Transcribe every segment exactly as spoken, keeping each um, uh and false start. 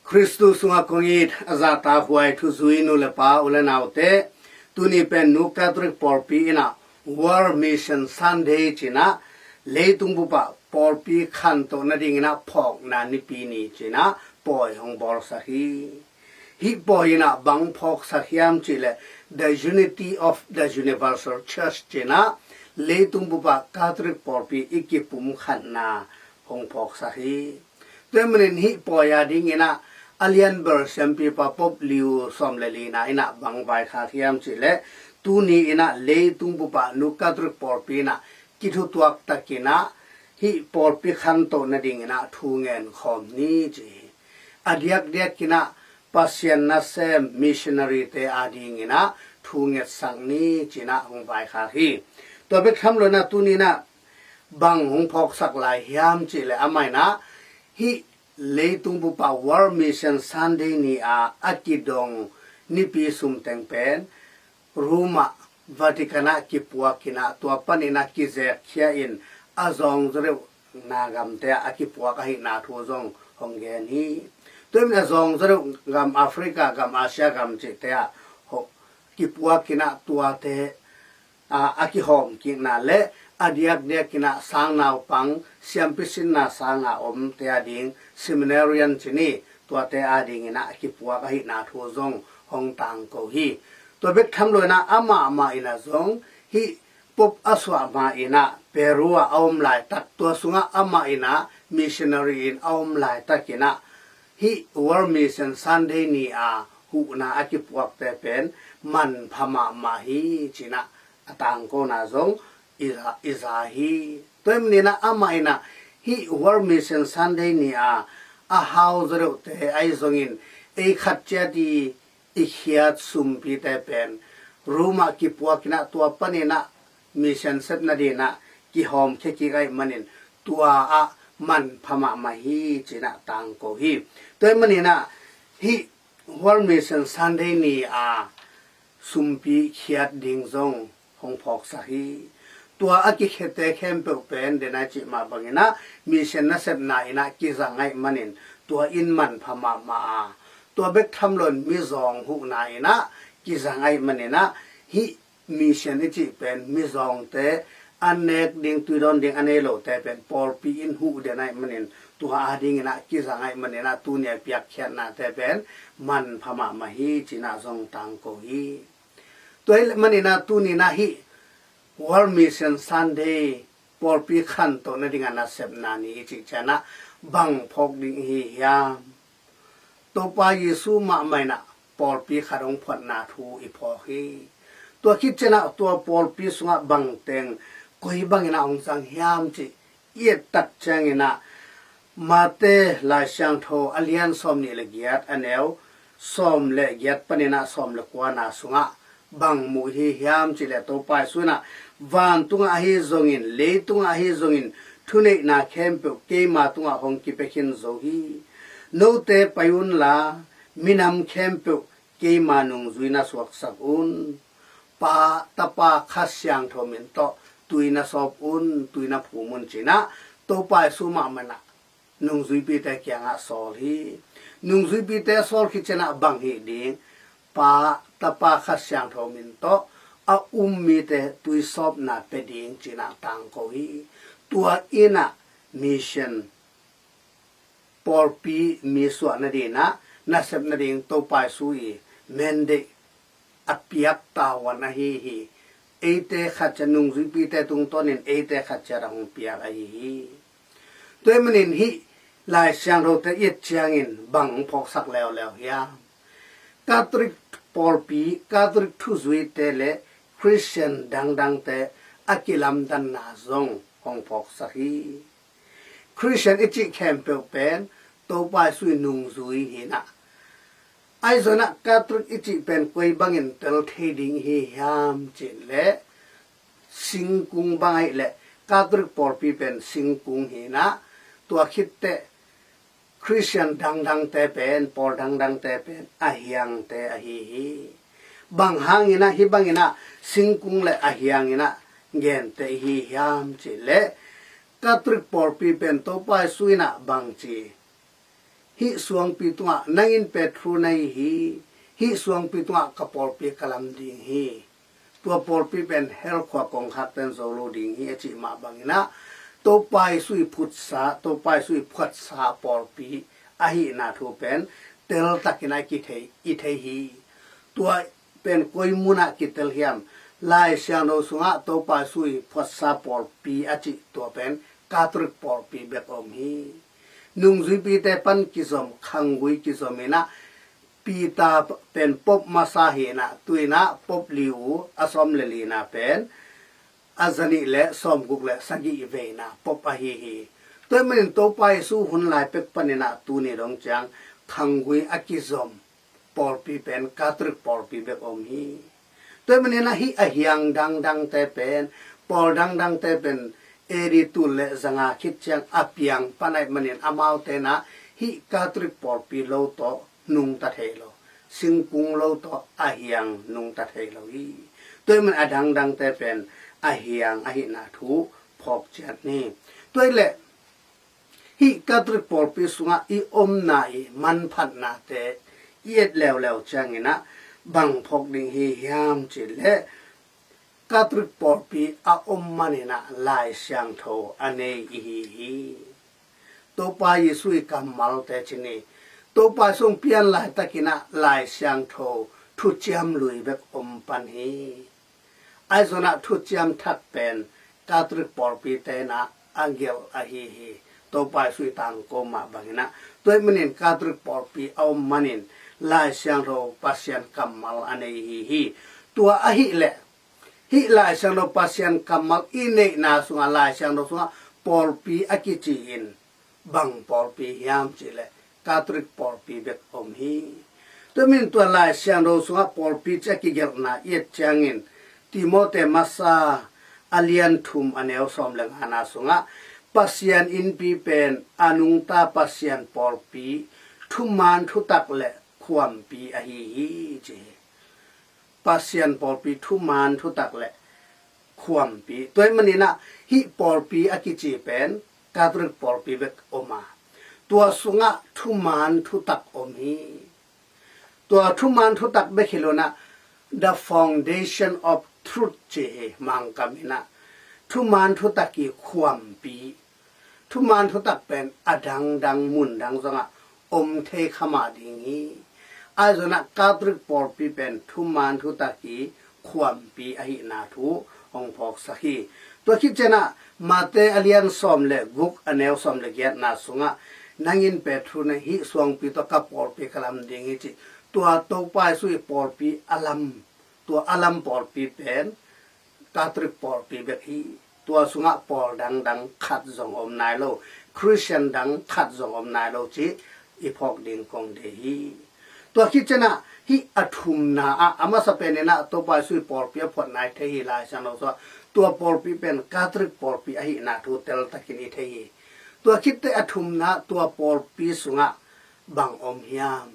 Khristu sungah kong it a zahtakhuai thuzui nu le pa, u le naute, tuni pen Nu Catholic pawlpi in ah World Mission Sunday ci-in ah leitung bup ah pawlpi khantoh nadingin ah phawkna nipi ni ci-in ah pawi hong bawlsak hi. Hih pawi in ah bang phawksak hiam cih leh, The Unity of the Universal Church ci-in ah leitung bup ah Catholic pawlpi i kipumkhatna hong phawksak hi. Tua ahih manin hih pawi a dingin ah a lianbel siampipa Pope Leo sawm le lina in ah bang vaikhak hiam cih leh, tuni in ah leitung bup ah Nu Catholic pawlpi in ah kithutuak takin ah hih pawlpi khantoh nadingin ah thu ngen khawm ni ci hi. A diakdiakin ah Pasian nasem missionary-te a dingin ah thu ngetsak ni ci-in ah hong vaikhak hi. Tua bek tham lo-in ah tuni in ah bang hong phawksak lai hiam cih leh, amah in ah hih leitung bup ah World Mission Sunday ni a a kidong nipi sum teng pen Rome ah, Vatican ah kipuak in ah, tua panin ah kizekkhia in a zawngzaw deuh na gamte ah a kipuak ahihna thu zong hong gen hi. Tua ahih manin a zawngzaw deuh gam, Africa gam, Asia gam cihte ah kipuak in ah tuate a, a kihawmkikna le a diakdiakin ah sangnaupang siampi sinna sanga omte a ding seminarian ci ni, tuate a dingin ah a kipuak ahihna thu zong hong tangko hi. Tua bek tham lo-in ah amah mah in ah zong hih Pope a suah ma-in ah Peru ah a om laitak, tua sungah amah in ah missionary in a om laitakin ah hih World Mission Sunday ni a huhna a kipuakte pen manpha mahmah hi ci-in ah a tangkona zong i za, i za hi. Tua ahih manin ah amah in ah hih World Mission Sunday ni a a hau zaw deuhte ahi zongin ei khat ciat i i khiat sumpite pen Rome ah kipuak in ah tua panin ah mission sep nadingin ah kihawmkhia kik ahih manin tua ah manpha mahmah hi ci-in ah tangko hi. Tua ahih manin ah hih World Mission Sunday ni a sumpi khiat ding zong hong phawksak hi. Tua a kikhiate khempeuh pen, denai cih mah bangin ah mission nasepna in ah kizang ahih manin tua in manpha mahmah a, tua bek tham lo-in mizawng huhna in ah kizang ahih manin ah hih mission i cih pen mizawngte a nek ding, tuidawn ding a nei lote pen pawlpi in huh den ahih manin tua a dingin ah kizang ahih manin ah tuni a piakkhiatnate pen manpha mahmah hi ci-in ah zong tangko hi. Tua ahih manin ah tuni in ah hih World Mission Sunday pawlpi khantoh nading a nasepna ni i cih ciang ah bang phawk ding i hi hiam? Topa Jesu mahmah in ah pawlpi khat hong phuatna thu i phawk hi. Tua khit ciang ah tua pawlpi sungah bangteng koi bangin ah hong zang hiam cih i et tak ciangin ah Mate Lai Siangtho a lian sawmnih le giat, a neu sawm le giat panin ah sawm le kuana sungah bang mu i hi hiam cih leh, Topa Jesu in ah, "Vantungah ahi zongin, leitungah ahi zongin, thuneihna khempeuh keima tungah hong kipia khin zo hi. Note pai unla, minam khempeuh keima nungzui na suaksak un. Pa, Tapa, Kha Siangtho min tawh tui na sawp un, tui na phum un," ci-in ah Topa Jesu mahmah in ah nungzuipite kiangah sawl hi. Nungzuipite a sawl khit ciang ah bang hih ding? Pa, Tapa, Kha Siangtho min tawh a um mite tuisawpna pia ding ci-in ah tangko hi. Tua in ah mission, pawlpi mi suah nading ah nasep nading Topa Jesu i mandate a piak tavuan ahi hi. Eite khat ciat, nungzuipite tungtawnin eite khat ciat a hong piak ahi hi. Tua ahih manin hih Lai Siangthote i et ciangin bang hong phawksak leuleu hiam? Catholic pawlpi, Catholic thuzuite le Christian dangdangte a kilamdanna zong hong phawksak hi. Christian i cih khempeuh pen Topa Jesu i nungzui hi-in ah, ahi zongin ah Catholic i cih pen koi bangin tel thei ding i hi hiam cih leh, singkung bang ahih leh Catholic pawlpi pen singkung hi-in ah, tua khit teh Christian dangdangte pen, pawl dangdangte pen a hiangte ahi hi. Bang hangin ah hih bangin ah singkung le a hiangin ah gente i hi hiam cih leh, Catholic pawlpi pen Topa Jesu in ah bang ci, hih suangpi tungah nang in Petru na hi hi, hih suangpi tungah ka pawlpi ka lam ding hi. Tua pawlpi pen hell khua kongkhakte'n zo lo ding hi a cih mah bangin ah, Topa Jesu i phutsa, Topa Jesu i phuatsa pawlpi ahihna thu pen teltakin a kithei, i thei hi. Tua pen koi munah kitel hiam? Lai Siangtho sungah Topa Jesu i phuatsa pawlpi a cih tua pen Catholic pawlpi bek om hi. Nungzuipite pan kizom, khanggui kizom in ah, Peter pen Pope masa hi in ah, tu in ah Pope Leo a sawm le lina pen a zanih le sawmguk le sagih veina Pope ahi hi. Tua ahih manin Topa Jesu hun lai pek panin ah tuni dong ciang khanggui a kizom pawlpi pen Catholic pawlpi bek om hi. Tua ahih manin ah hih a hiang dangdangte pen, pawl dangdangte pen A D tul le zanga khit ciang a piang pan ahih manin amaute in ah hih Catholic pawlpi lo tawh nungta thei lo, singkung lo tawh a hiang nungta thei lo hi. Tua ahih manin a dangdangte pen a hiang ahihna thu phawk ciat ni. Tua ahih leh hih Catholic pawlpi sungah i omna i manphatnate i et leuleu ciangin ah bang phawk ding hi hiam cih leh, Catholic pawlpi a om manin ah Lai Siangtho a nei i hi hi. Topa Jesu i kammalte ci ni. Topa Jesu hong pian laitakin ah Lai Siangtho thuciam lui bek om pan hi. Ahi zongin ah thuciam thak pen Catholic pawlpite in ah a gelh ahi hi. Topa Jesu i tangko mah bangin ah. Tua ahih manin Catholic pawlpi a om manin Lai Siangtho Pasian kammal a nei hi hi. Tua ahih leh hih Lai Siangtho Pasian kammal i neihna sungah, Lai Siangtho sungah pawlpi a kici in bang pawlpi hiam cih leh Catholic pawlpi bek om hi. Tua ahih manin tua Lai Siangtho sungah pawlpi ci a kigelhna i et ciangin Timote masa a lian thum a neu sawm le ngana sungah Pasian innpi pen a nungta Pasian pawlpi, thuman thutak le khuampi ahi hi ci hi. Pasian pawlpi thuman thutak le khuampi. Tua ahih manin ah hih pawlpi a kici pen Catholic pawlpi bek om a, tua sungah thuman thutak om hi. Tua thuman thutak bek hi lo in ah, the foundation of truth ci hi Mangkam in ah. Thuman thutak i khuampi. Thuman thutak pen a dangdang mundang zongah om thei kha mah ding hi. Ahi zongin ah Catholic pawlpi pen thuman thutak i khuampi ahihna thu hong phawksak hi. Tua khit ciangin ah Mate a lian sawm le guk a neu sawm le giatna sungah, nang in Petru na hi hi, hih suangpi tawh ka pawlpi ka lam ding hi ci. Tua Topa Jesu i pawlpi a lam, tua a lam pawlpi pen Catholic pawlpi bek hi. Tua sungah pawl dangdang khat zong om nai lo, Christian dang khat zong om nai lo ci i phawk ding kong deih hi. Tua khit ciangin ah hih a thumna ah, a masa pen in ah Topa Jesu i pawlpi a phuat nai thei hi Lai Siangtho sungah. Tua pawlpi pen Catholic pawlpi ahihna thu teltakin i thei hi. Tua khit teh a thumna, tua pawlpi sungah bang om hiam?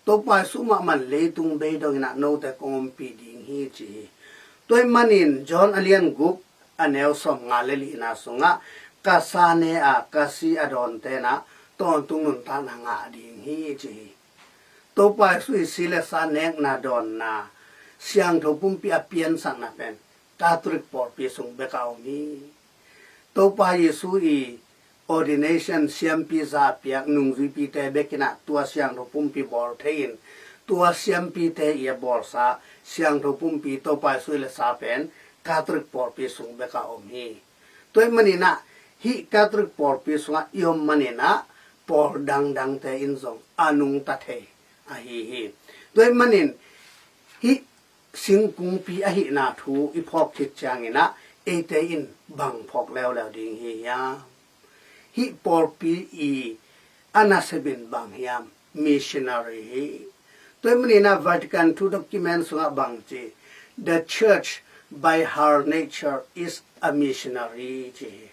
Topa Jesu mahmah in leitung bei dongin ah note kong ompih ding hi ci hi. Tua ahih manin John a lian guk a neu sawmnga le lina sungah, ka sa ne a ka si a dawnte in ah tawntung nuntakna ngah ding hi ci hi. Topa Jesu i si le sa, nekna, dawnna, siangtho pumpi a piansakna pen Catholic pawlpi sung bek a om hi. Topa Jesu i ordination, siampi za a piak nungzuipite bek in ah tua siangtho pumpi bawl thei in, tua siampite i a bawlsa siangtho pumpi Topa Jesu i le sa pen Catholic pawlpi sung bek a om hi. Tua ahih manin ah hih Catholic pawlpi sungah i om manin ah pawl dangdangte in zong a nungta thei ahi hi. Tua ahih manin hih singkungpi ahihna thu i phawk khit ciangin ah eite in bang phawk leuleu ding hi hiam? Hih pawlpi i a nasep in bang hiam? Missionary hi. Tua ahih manin ah Vatican two document sungah bang ci? The church by her nature is a missionary ci hi.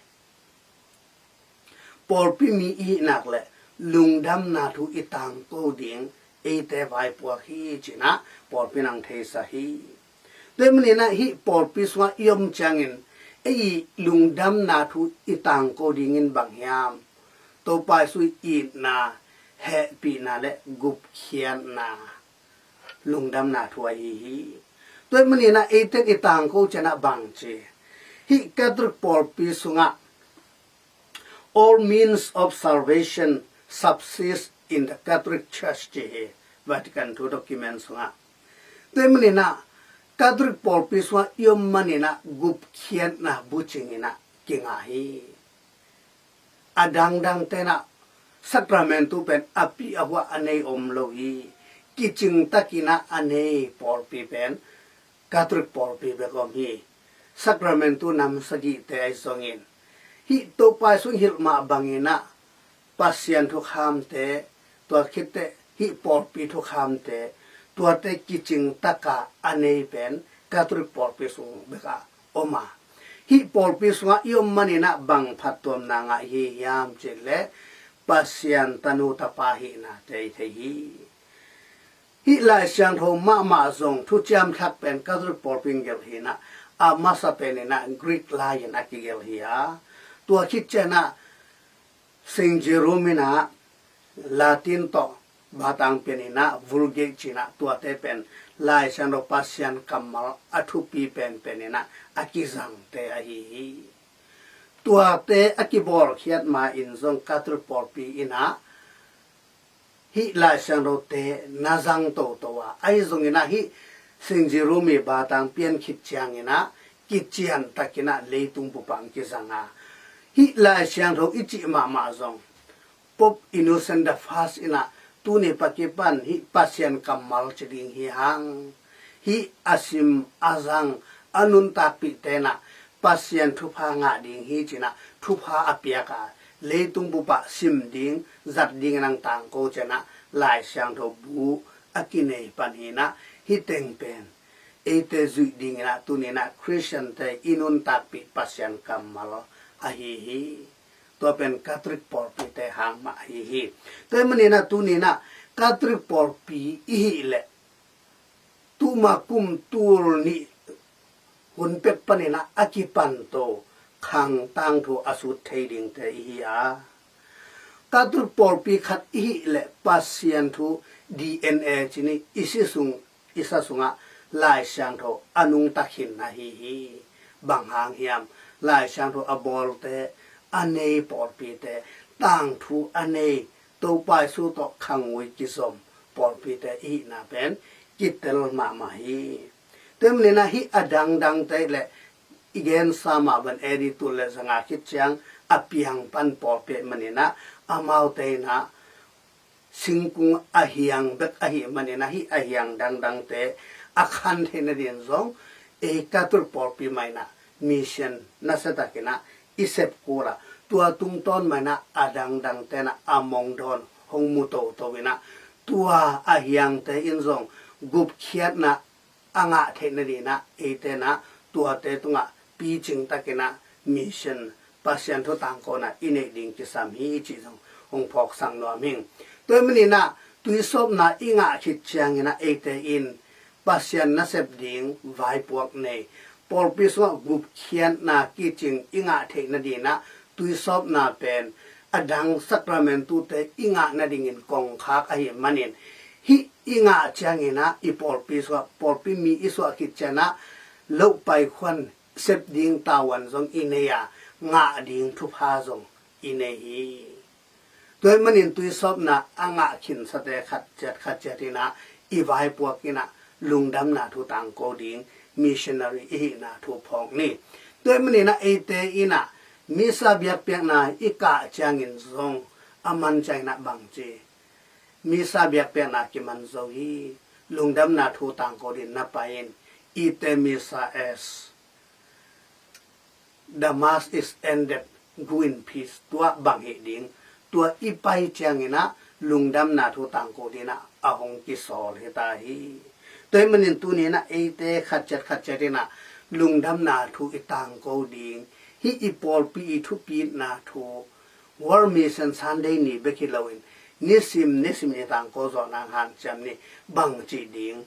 Pawlpi mi i hih nak leh lungdamna thu i tangko ding eite vaipuak hi ci-in ah pawlpi in hong theisak hi. Tua ahih manin ah hih pawlpi sungah i om ciangin ei i lungdamna thu i tangko dingin bang hiam? Topa Jesu i itna, hehpihna le gupkhiatna, lungdamna thu ahi hi. Tua ahih manin ah eite in i tangko ciangin ah bang ci, hih Catholic pawlpi sungah "All means of salvation subsist in the Catholic Church," ci hi, Vatican Two document sungah. Tua ahih manin ah Catholic pawlpi sungah i om manin ah gupkhiatna bucing in ah kingah hi. A dangdang ten ah Sacramentu pen a pih a huah a nei om lo hi. Kicing takin ah a nei pawlpi pen Catholic pawlpi bek om hi. Sacramentu nam sagihte ahi zongin, hih Topa Jesu in hilh mah bangin ah Pasian thukhamte, tua khit teh hih pawlpi thukhamte, tuate kicing takin a nei pen Catholic pawlpi sung bek ah om a, hih pawlpi sungah i om manin ah bang phattuamna ngah i hi hiam cih leh Pasian tanu tapa hihna te i thei hi. Hih Lai Siangtho mahmah zong Thuciam Thak pen Catholic pawlpi in gelh hi in ah, a masa pen in ah Greek lai in a kigelh hi a, tua khit ciangin ah Saint Jerome in ah Latin tawh batang pian in ah Vulgate ci in ah, tuate pen Lai Siangtho Pasian kammal a thupi penpen in ah a kizangte ahi hi. Tuate a kibawlkhiat ma in zong Catholic pawlpi in ah hih Lai Siangthote na zang toto a, ahi zongin ah hih Saint Jerome batang pian khit ciangin ah kician takin ah leitung bup ah kizang a, hih Lai Siangtho i cih mahmah zong Pope Innocent the First in ah tuni pakipan hih Pasian kammal ci ding hi hang, hih a sim a zang a nuntakpihte in ah Pasian thupha ngah ding hi ci in ah thupha a piak a, leitung bup ah sim ding zat ding in ah tangko ciangin ah Lai Siangtho bu a kinei pan hi in ah, hih teng pen eite zuih ding in ah tuni in ah Khristiante i nuntakpih Pasian kammal ahi hi. Tua pen Catholic pawlpite hang mah ahi hi. Tua ahih manin ah tuni in ah Catholic pawlpi i hih leh tuma kum tul nih hun pek panin ah a kipanto khang tangthu a sut thei dingte i hi a, Catholic pawlpi khat i hih leh Pasian thu, D N A ci ni, i si sung, i sa sungah Lai Siangtho a nungta khin ahi hi. Bang hang hiam? Lai Siangtho a bawlte, a nei pawlpite, tangthu a nei, Topa Jesu tawh khangui kizom pawlpite i hihna pen kitel mahmah hi. Tua ahih manin ah hih a dangdangte leh i gensa mah bang A D tul le zanga khit ciang a piang pan pawlpi ahih manin ah amaute in ah singkung a hiang bek ahih manin ah hih a hiang dangdangte a khan theih nading zong ei Catholic pawlpi mah in ah mission nasia takin ah i sep kul a, tua tungtawn mah in ah a dangdangte in ah a mong dawn hong mu toto in ah, tua a hiangte in zong gupkhiatna a ngah theih nading in ah eite in ah tuate tungah picing takin ah mission, Pasian thu tangkona i neih ding kisam hi cih zong hong phawksak nuam hing. Tua ahih manin ah tuisawpna i ngah khit ciangin ah eite in Pasian nasep ding vaipuak nei, pawlpi sungah gupkhiatna kicing i ngah theih nading in ah tuisawpna pen a dang sacramentute i ngah nadingin kongkhak ahih manin, hih i ngah ciangin ah i pawlpi sungah pawlpi mi i suah khit ciangin ah loh paikhuan sep ding tavuan zong i nei a, ngah ding thupha zong i nei hi. Tua ahih manin tuisawpna a ngah khinsate khat ciat khat ciat in ah i vaipuak in ah lungdamna thu tangko ding missionary i hihna thu phawk ni. Tua ahih manin ah eite in ah Missa biakpiakna i kah ciangin zong a man ciangin ah bang ci, Missa biakpiakna kiman zo hi. Lungdamna thu tangko ding na pai in, Ite missa est, the mass is ended, go in peace, tua bang hih ding. Tua i pai ciangin ah lungdamna thu tangko ding in ah a hong kisawl hi ta hi. Tua ahih manin tuni in ah eite khat ciat khat ciat in ah lungdamna thu i tangko ding, hih i pawlpi i thupitna thu World Mission Sunday ni bek hi loin nisim nisim i tangko zawh nang hanciam ni. Bang cih ding?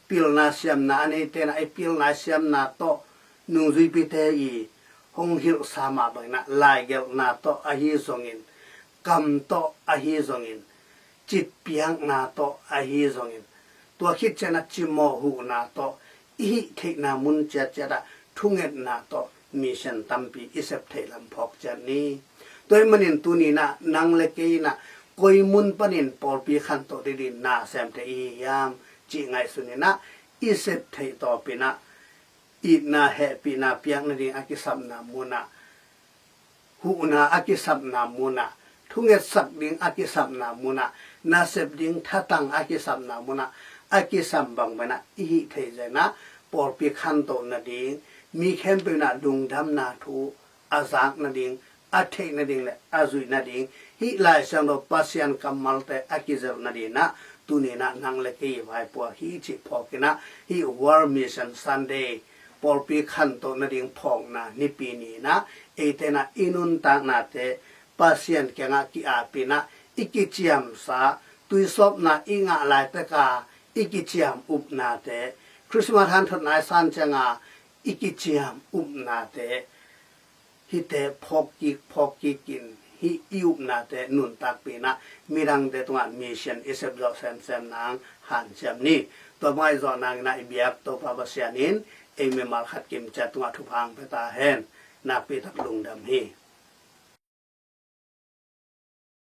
Pilna siamna a neite in ah i pilna siamna tawh nungzuipite i hong hilhsa mah bangin ah laigelhna tawh ahi zongin, kam tawh ahi zongin, citpiakna tawh ahi zongin, tua khit ciangin ah cimawh huhna tawh, i hih theihna mun ciatciat ah thungetna tawh mission tampi i sep theih lam phawk ciat ni. Tua ahih manin tuni-in ah nang le kei in ah koi mun panin pawlpi khantoh dingin na sem thei i hi hiam cih ngaihsun in ah, i sep theih tawpin ah itna hehpihna piak nading a kisapna mun ah, huhna a kisapna mun ah, thungetsak ding a kisapna mun ah, nasep ding thatang a kisapna mun ah, a kisam bang bangin ah i hih theih zah in ah pawlpi khantoh nading, mi khempeuh in ah lungdamna thu a zak nading, a theih nading le a zuih nading, hih Lai Siangtho Pasian kammalte a kizelh nading in ah tuni-in ah nang le kei i vaipuak hi cih phawk in ah, hih World Mission Sunday, pawlpi khantoh nading phawkna nipi ni-in ah, eite in ah i nuntaknate Pasian kiangah ki-apin ah, i kiciamsa, tuisawpna i ngah laitak a i kiciam upnate, Christmas hanthotna i san ciang a i kiciam upnate, hihte phawk kik, phawk kik in, hih i upnate nuntakpih in ah midangte tungah mission i sep zawh semsem nang hanciam ni. Tua bang i zawh nangin ah i biak Topa Pasian in ei mimal khat kim ciat tungah thupha hong pia ta hen. Nakpi tak lungdam hi.